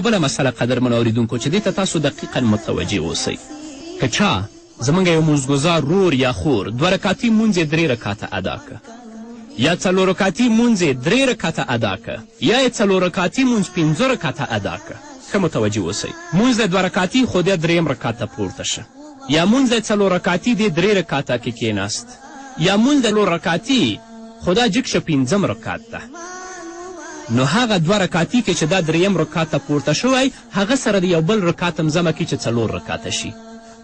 بله مسله قدرمنو اورېدونکو چې دې ته تاسو دقیقا متوجه اوسئ. که چا زموږ یو لمونځګزار ورور یا خور دوه رکعتي لمونځ یې درې رکعته ادا که، یا څلور رکعتي لمونځ یې درې رکعته ادا که، یا یې څلور رکعتي لمونځ پنځه رکعته ادا که، ښه متوجه اوسئ، لمونځ دی دوه رکعتي خو دی دریم رکعت ته پورته شه، یا لمونځ دی څلور رکعتي دی درې رکعته کې کېناست، یا لمونځ دی څلور رکعتي خو دا جګ شه پنځم رکعت ته، نو هغه دوه رکعتي کې چې دا دریم رکعت ته پورته شوی هغه سره د یو بل رکعت هم ضمه کړي چې څلور رکعته شي،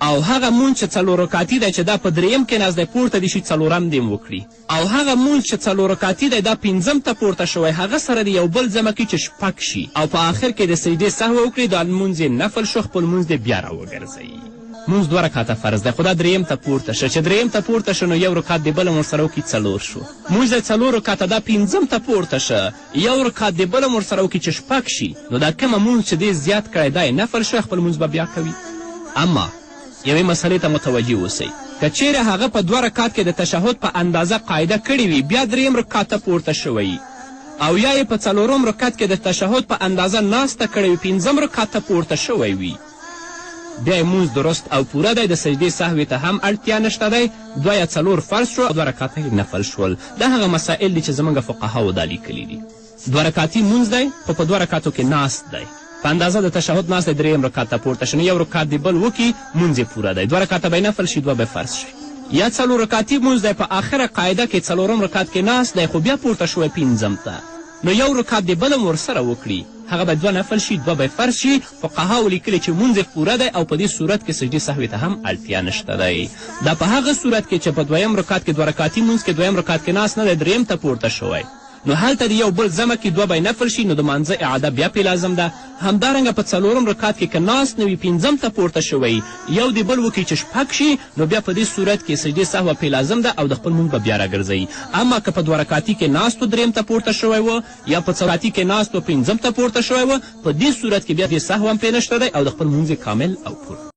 او هغه مونځ چې څلور رکعتي دی چې دا په دریم کې ناست دی پورته دې شي څلورم دې هم وکړي، او هغه مونځ چې څلور رکعتي دی دا پنځم ته پورته شوی هغه سره دې یو بل ضمه کړي چې شپږ شي، او په آخر کې د سجدې سهوه وکړي، دا لمونځ یې نفل شو، خپل لمونځ دې بیا راوګرځوي. لمونځ دوه رکعته فرض دی خو دا دریم ته پورته شه، چې دریم ته پورته شه نو یو رکعت دې بل هم ورسره وکړي څلور شو. لمونځ دی څلور رکعته دا پنځم ته پورته شه یو رکعت دې بل هم ورسره وکړي چې شپږ شي، نو دا کومه مونځ چې دې زیات کړی دا یې نفل شوی، خپل لمونځ به بیا کوي. اما یوې مسئلې ته متوجه اوسئ، که چیرې هغه په دوه رکعت کې د تشهد په اندازه قاعده کړې وي بیا دریم رکعت ته پورته شوی او یا یې په څلورم رکعت کې د تشهد په اندازه ناسته کړې وي پنځم رکعت ته پورته شوی وي، بیا یې لمونځ درست او پوره دی، د سجدې سهوې ته هم اړتیا نشته دی، دوه یا څلور فرض شو او دوه رکعته یې نفل شول. دا هغه مسائل دي چې زموږ فقهاوو دا لیکلي دي. دوه رکعتي لمونځ دی خو په دوه رکعتو کې ناست دی، په اندازه د تشهد ناست دی، دریم رکعت ته پورته شي نو یو رکعت دې بل وکړي لمونځ یې پوره دی، دوه رکعته به یې نفل شي دوه به فرض شي. یا څلور رکعتي لمونځ دی په آخره قاعده کې څلورم رکعت کې ناست دی خو بیا پورته شوی پنځم ته، نو یو رکعت دې بل هم ورسره وکړي هغه به دوه نفل شي دوه به فرض شي. فقهاو لیکلي چې لمونځ یې پوره دی او په دې صورت کې سجدې سهوې ته هم اړتیا نشته دی. دا په هغه صورت کې چې په دویم رکعت کې دوه رکعتي لمونځ کې دویم رکعت کې ناست نه دی دریم ته پورته شوی نو هلته د یو بل ضمه کړي دوه به نفل شي نو د مانځه اعاده بیا پرې لازم ده. همدارنګه په څلورم رکعت کې که ناست نه وي پنځم ته پورته شوی یو دې بل وکړي چې شپږ شي نو بیا په دې صورت کې سجدې سهوه پرې لازم ده او د خپل لمونځ به بیا راګرځوي. اما که په دوه رکعتي کې ناست و دریم ته پورته شوی و یا په څلور رکعتي کې ناست و پنځم ته پورته شوی و په دې صورت کې بیا دې سهوه هم پرې نشته دی او د خپل لمونځ یې کامل او پوره.